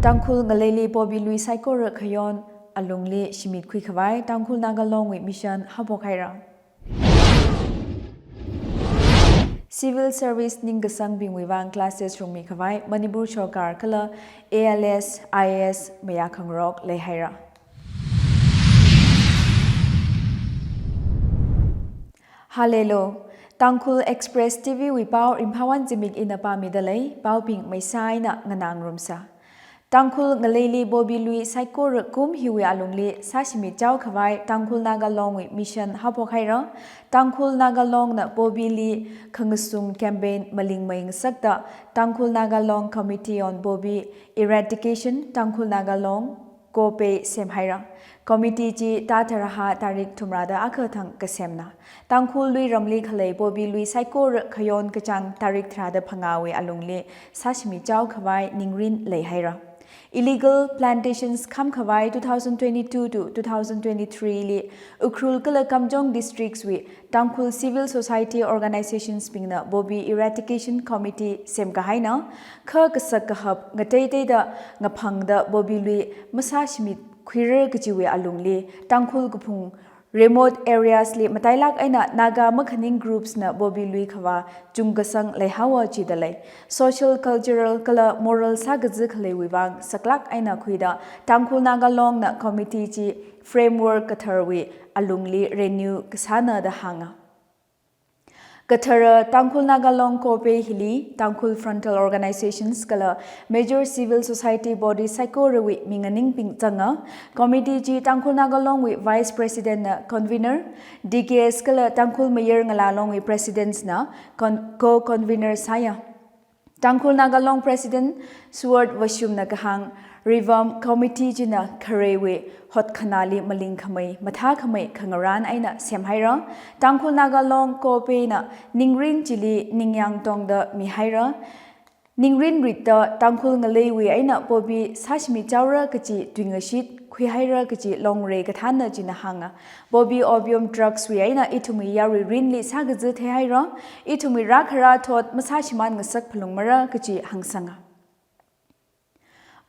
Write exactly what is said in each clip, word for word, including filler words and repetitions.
Tangkhul ngaleili poppy lui saikora khayon alungli shimit khuikhavai Tangkhul Naga Longwui mission haophok haira. Civil service ningkasangbingwui vang classes rungmikhavai Manipur sorkar kala A L S, I A S mayā khangarok leihaira. Hallelujah. Tangkhul Express T V wui pao Rimphawan Zimik ina pāmida lei, paobing maisā eina nganāngarumsa. Tangkhul ngaleili poppy lui saikora kum hiwui alungli sāshimit chaokhavai Tangkhul Naga Longwui mission haophok haira. Tangkhul Naga Longna poppy li khangasung campaign malingmei ngasakta Tangkhul Naga Long Committee on Poppy Eradication, Tangkhul Naga Long, COPEI semhaira. Committee chi taraha tarik thumrada akha thang kasemna. Tangkhul lui ramli khalei poppy lui saikora khayon kachāng tarik tharada phangāwui alungli sāshimit chaokhavai ningrin leihaira. Illegal plantations khamkhavai two thousand twenty-two to two thousand twenty-three li Ukhrul kala Kamjong districts wui Tangkhul civil society organizations bingna poppy eradication committee semkahaina, kha kasak kahap ngateiteida ngaphangda poppy lui masāshimit khuirar kajiwui alungli Tangkhul kaphung remote areas li matailak eina Naga makhaning groups na poppy lui khavā chungkasang leihaowa jida lei. Social, cultural kala moral sākazi khaleiwui vang saklak eina khuida Tangkhul Naga Longna committee chi framework katharwui alungli renew kasāna da hānga. Kathara Tangkhul Naga Long COPEI hili Tangkhul frontal organizations kala major civil society body saikorawui minganingbing zanga. Committee chi Tangkhul Naga Longwui Vice President na convener, D K S kala Tangkhul Mayar Ngala Longwui presidents na con-, co-convener sāya. Tangkhul Naga Long President Sword Vashumna kahāng, Reform Committee china khareiwui hotkhanāli malingkhamei, mathākhamei khangarān eina semhaira. Tangkhul Naga Long COPEI na ningrin chili ningyāng tongda mihaira. Ningrin ritta Tangkhul ngaleiwui eina poppy sāshimit chaora kaji tuingashit khuihaira kaji longrei kathāna china hānga. Poppy opium drugs wui eina ithumwui yarui rinli sākazi theihaira, ithumwui rākhara thot masāshimān ngasak phalungmara kaji hāngsanga.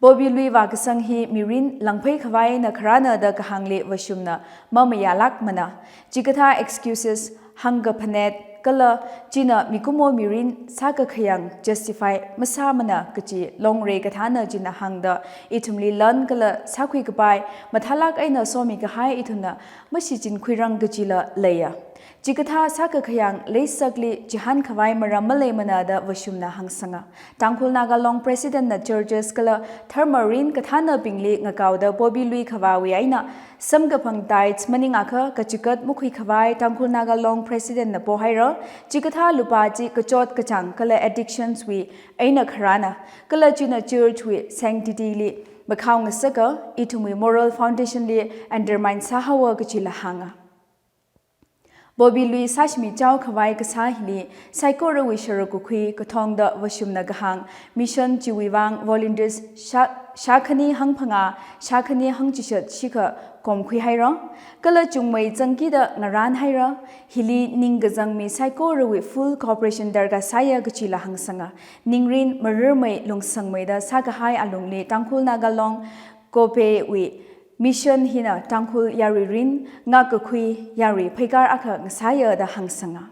Poppy lui vākasang hi mirin langphei khavai eina kharāna da kahāngli Vashumna mamayālākmana. Chikathā excuses hāngkaphanet kala china mikumo mirin sākakhayang justify masāmana kaji longrei kathāna china hāngda ithumli lan kala sākhui kapai mathālak eina somikahai ithumna mashichinkhuirang kajila leiya. Chikathā sākakhayang leisakli chihān khavai maram maleimana da Vashumna hāngsanga. Tangkhul Naga Long President na churches kala dharma rin kathānabingli ngakaoda poppy lui khavāwui eina samkaphang tithes maningakha kachigat makhui khavai Tangkhul Naga Long President na pohaira. Chikathā lupā chi kachot kachāng kala addictions wui eina kharāna. Kala china church wui sanctity li makhao ngasaka, ithumwui moral foundation li undermine sāhaowa kajila hānga. Poppy lui sāshimit chao khavai kasā hili saikorawui sharuk kakhui kathongda Vashumna kahāng, mission chiwui vang volunteers shā, shākhani hangphangā, shākhani hangchishat shikha komkhuihaira. Kala chungmei zangkida ngarānhaira. Hili ningkazang mi saikorawui full cooperation darkar sāya kajila hāngsanga. Ningrin marirmei lungsangmeida sākahai alungli Tangkhul Naga Long COPEI wui mission hina Tangkhul yarui rin ngakkakhui yarui pheikar akha ngasāya da hāngsanga.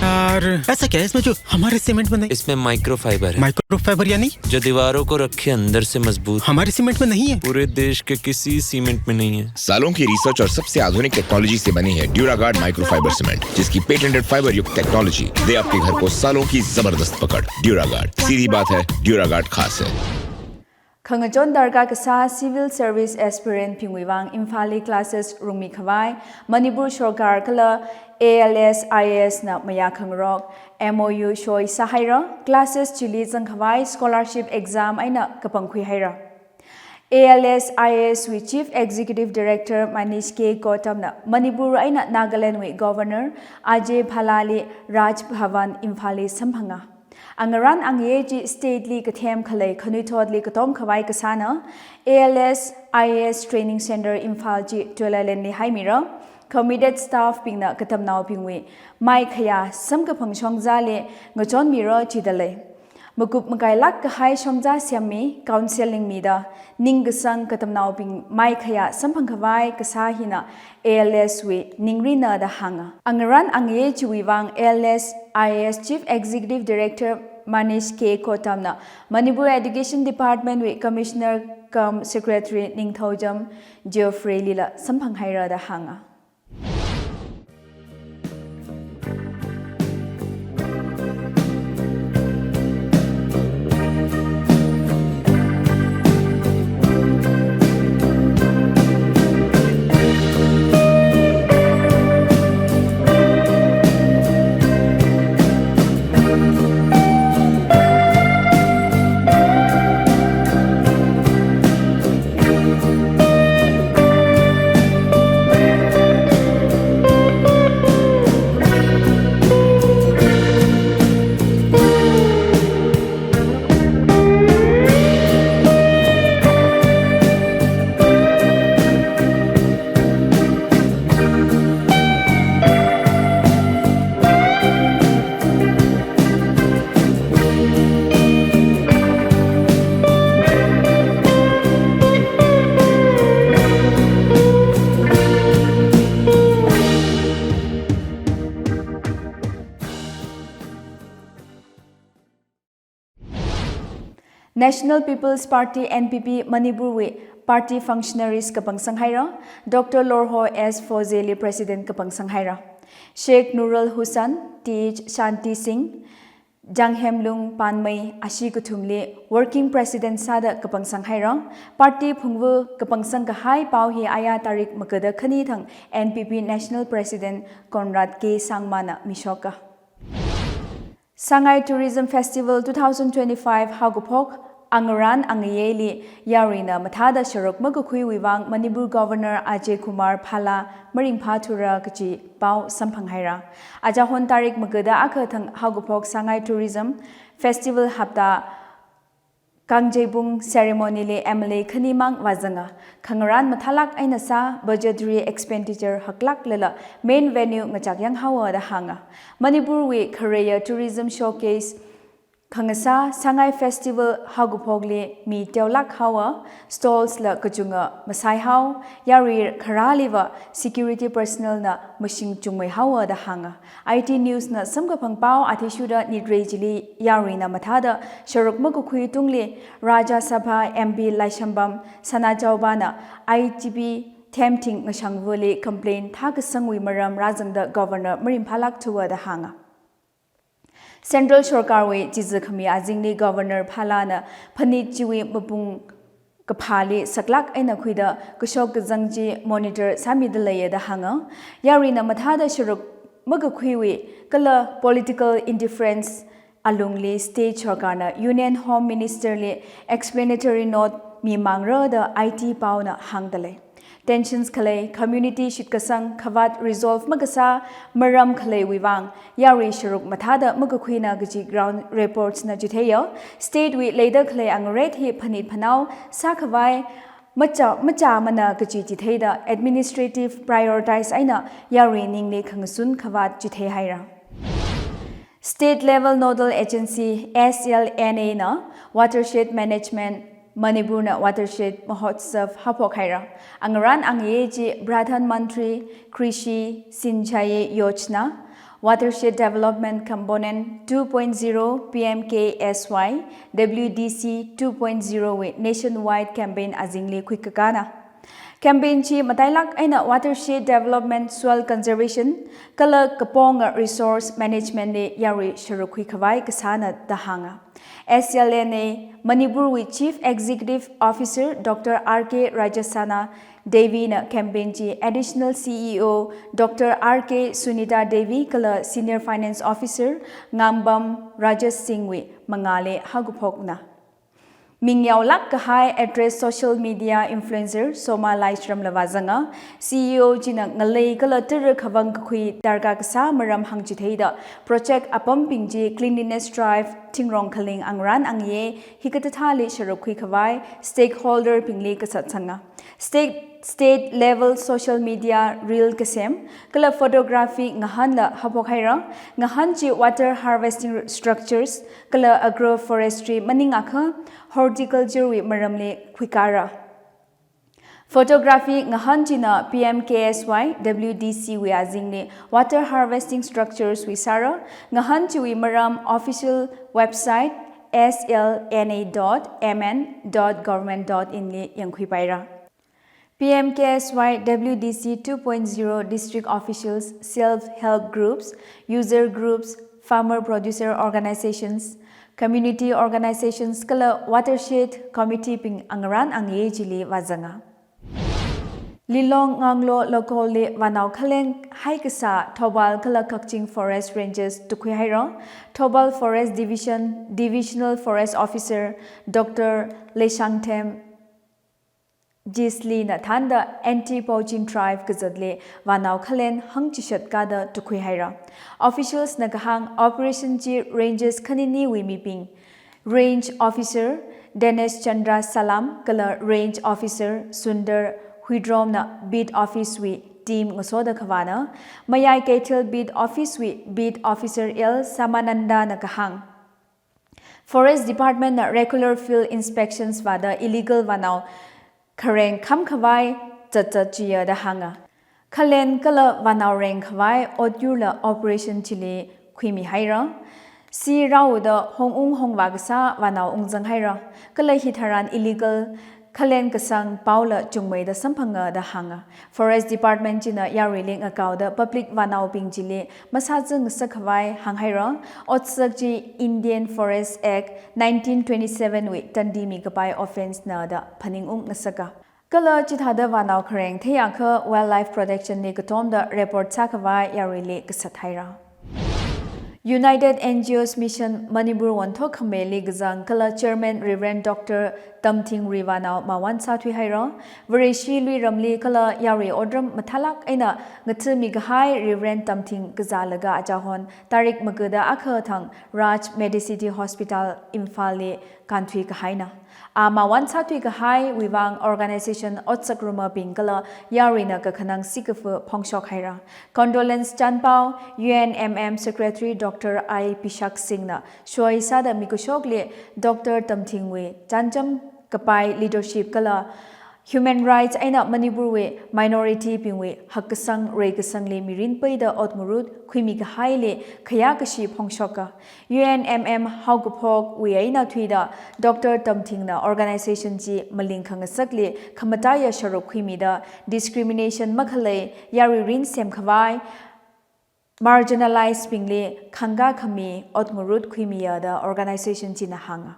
यार, ऐसा क्या है इसमें जो हमारे सीमेंट में नहीं? इसमें माइक्रोफाइबर है। माइक्रोफाइबर यानी? जो दीवारों को रखे अंदर से मजबूत। हमारे सीमेंट में नहीं है। पूरे देश के किसी सीमेंट में नहीं है। सालों की रिसर्च और सबसे आधुनिक टेक्नोलॉजी से बनी है ड्यूरागार्ड माइक्रोफाइबर सीमेंट, जिसकी पेटेंटेड फाइबर युक्त टेक्नोलॉजी दे आपके घर को सालों की जबरदस्त पकड़। ड्यूरागार्ड, सीधी बात है, ड्यूरागार्ड खास है। Khangachon darkar kasā civil service aspirant bingwui vang Imphal li classes rungmi khavai Manipur sorkar kala A L S I A S na mayā khangarok M O U soi sāhaira. Classes chili zangkhavai scholarship exam eina kapangkhui haira. A L S I A S wui Chief Executive Director Manish K Gautam na Manipur eina Nagaland wui Governor Ajay Bhalla li Raj Bhavan Imphal li samphanga. Angarān angayei chi state li kathem khalei khanuithotli katom khavai kasāna. A L S I A S Training Center Imphal chi Tuilalenli haimira. Committed staff bingna katamnaobingwui maikhayā samkaphang shongzali ngachonmira jida lei. Makup makailāk kahai shongza semmi, counselling mida, ningkasang katamnaobing maikhayā samphang khavai kasā hina A L S wui ningrina da hānga. Angarān angayei chiwui vang A L S I A S Chief Executive Director Manish K Gautam na Manipur Education Department wui Commissioner cum Secretary Ningthoujam Geoffrey lila samphang haira da hānga. National People's Party, N P P, Manipur wui party functionaries kapangsang haira, Doctor Lorho S Foze li President kapangsang haira. Sheikh Nurul Hussain, Th Shanti Singh, Janghemlung Panmei ashi kathumli Working President sāda kapangsang haira. Party phungva kapangsang kahai pao hi aya tarik magada khani thang N P P National President Conrad K Sangma na mishoka. Sangai Tourism Festival two thousand twenty-five haokaphok angarān angayeili yaruina mathāda sharuk makakhuiwui vang Manipur Governor Ajay Kumar Bhalla maringphāthura kachi pao samphang haira. Achahon tarik magada akha thang haokaphok Sangai Tourism Festival hapta Kangjeibung ceremony li M L A khanimang vāzanga. Khangarān mathālāk eina sā, budgetary expenditure haklāk lala main venue ngachak yang haowa da hānga. Manipur wui khareya tourism showcase khangasā Sangai Festival haokaphokli mi teolāk haowa, stalls la kachunga masai hao, yarui kharāliva security personnel na mashing chungmei haowa da hānga. I T News na samkaphang pao athishurda nitrei chili yaruina mathāda sharuk makakhui tungli Rajya Sabha M P Laishambam Sanajaoba na I T B themthing ngashangvali complaint thākasangwui maram rāzangda Governor maringphālākthuwa da hānga. Central Sorkar wui chiza khami azingli Governor Bhalla na phanit chiwui mapung kaphāli saklāk eina khuida kashok kazang chi monitor sāmida leiya da hānga. Yaruina mathāda sharuk makakhuiwui kala political indifference alungli State Sorkar na Union Home Minister li explanatory note mimangra da I T pao na hāngda lei. Tensions khalei, community shitkasang khavāt resolve makasā maram khaleiwui vang yarui sharuk mathāda makakhuina kachi ground reports na chitheiya. State wui leida khalei angaret hi phanit phanao sākhavai machā, machāmana kachi chitheida administrative prioritize eina yarui ningli khangasun khavāt chithei haira. State Level Nodal Agency, S L N A na Watershed Management, Manipur na Watershed Mahotsav haophok haira. Angarān angaye chi Pradhan Mantri Krishi Sinchai Yojana, Watershed Development Component two point zero P M K S Y W D C two point zero wui nationwide campaign azingli khuikakāna. Campaign chi matailāk eina watershed development, soil conservation kala kaponga resource management li yarui sharuk khuikhavai kasāna da hānga. S L N A Manipur wui Chief Executive Officer Doctor R K Rajasana Devi na campaign chi Additional C E O Doctor R K Sunita Devi kala Senior Finance Officer Ngambam Rajas Singh wui mangāli haokaphokna. Mingyaolāk kahai address social media influencer Soma Laishram la vāzanga. C E O china ngalei kala tara khavang kakhui darkar kasā maram hāngchitheida project apambing chi cleanliness drive, thingrong khaling, angarān angaye hikathāthāli sharuk khuikhavai stakeholder bingli kasatsanga. State, state level social media reel kasem, kala photography ngahānla haophok haira. Ngahān chi water harvesting structures, kala agroforestry maningakha horticulture wui maramli khuikara. Photography ngahān china P M K S Y W D C wui azingli water harvesting structures wui sāra. Ngahān chiwui maram official website S L N A dot M N dot government dot in li yangkhuipaira. P M K S Y W D C two point zero district officials, self-help groups, user groups, farmer producer organizations, community organizations kala watershed committee bing angarān angayei chili vāzanga. Lilong Nganglo Lokol li vānao khalen hai kasā Thoubal kala Kakching Forest Rangers tukhui haira. Thoubal Forest Division Divisional Forest Officer Doctor Leishangthem Gisli na thānda anti-poaching drive kazatli vānao khalen hangchishat kada tukhui haira. Officials na kahāng operation chi rangers khaniniwui mibing, Range Officer Dinesh Chandra Salam kala Range Officer Sundar Huidrom na beat office wui team ngasoda khavāna. Mayai Keithel beat office wui beat officer L Samananda na kahāng, Forest Department na regular field inspections vāda illegal vānao khareng kham khavai zatzat chiya da hānga. Khalen kala vānao reng khavai otyurla operation chili khuimi haira. Si rauda hongung hongvā kasā vānao ungzang haira. Kala hitharan illegal khalen kasang paola chungmeida samphanga da hānga. Forest Department china yaruili ngakaoda public vānaobing chili masāzang ngasak khavai hāng haira. Otsak chi Indian Forest Act nineteen twenty-seven wui tandi mikapai offence na da phaningung ngasaka. Kala chithāda vānao khareng theiakha Wildlife Protection li katomda report sākhavai yaruili kasat haira. United N G Os Mission Manipur wonthok khameli kazang kala Chairman Reverend Doctor Tamthingwui vānao mawon sāthui haira. Vareshi luiramli kala yarui otram mathālāk eina ngathami kahai Reverend Tamthing kazālaga achahon tarik magada akha thang Raj Medicity Hospital Imphal li kānthui kahaina. A mawon sāthui kahaiwui vang organization otsak rumabing kala yaruina kakhanang sikafu phongshok haira. Condolence chanpao U N M M Secretary Doctor I Pishak Singh na shoi sāda mikashokli Doctor Tamthingwui chancham kapai leadership kala human rights eina Manipurwui minority bingwui hakkasang reikasangli mirin peida otngarut khuimi kahaili khayā kashi phongshoka. U N M M haokaphokwui eina thuida Doctor Tamthingna organization chi maling khangasakli khamataiya sharuk khuimida discrimination makhalei yarui rin semkhavai, marginalized bingli khangka khami otngarut khuimiya da organization china hānga.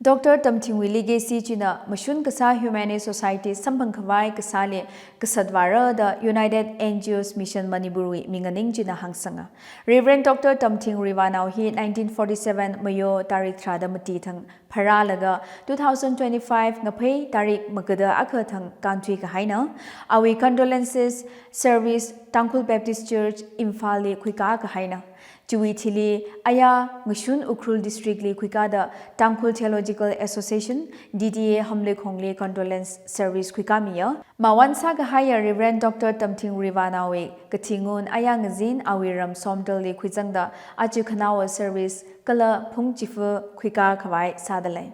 Doctor Tamthingwui legacy china mashun kasā humanist society samphang khavai kasāli kasat vāra da United N G Os Mission Manipurwui minganing china hāngsanga. Reverend Doctor Tamthingwui vānao hi nineteen forty-seven Mayo tarik tharāda mati thang pharālaga two thousand twenty-five Ngaphei tarik magada akha thang kānthui kahaina. Awui condolences service Tangkhul Baptist Church Imphal li khuikā kahaina. Chiwui thili aya ngashun Ukhrul District li khuikāda Tangkhul Theological Association, T T A Hamleikhongli condolence service khuikāmiya. Mawon sākahaiya Reverend Doctor Tamthingwui vānaowui kathi ngun aya ngazin awui ram Somdalli khuizangda aja khanaowa service kala phung chifa khuikā khavai sādalei.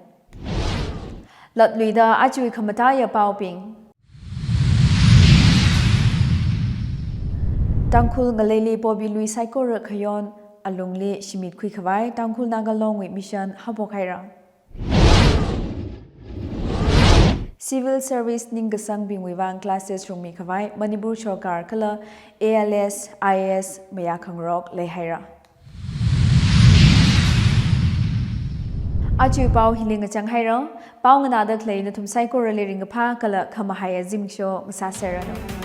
Latluida ajawui khamataiya paobing. Tangkhul ngaleili pobi lui saikora khayon alungli shimit khuikhavai Tangkhul Naga Longwui mission haophok haira. Civil service ningkasangbingwui vang classes rungmi khavai Manipur Sorkar kala A L S, I A S mayā khangarok leihaira. Ajawui pao hili ngachang haira. Pao nganāda khalei nathum saikorali ringkaphā kala khamahaiya zimiksho ngasāserranu.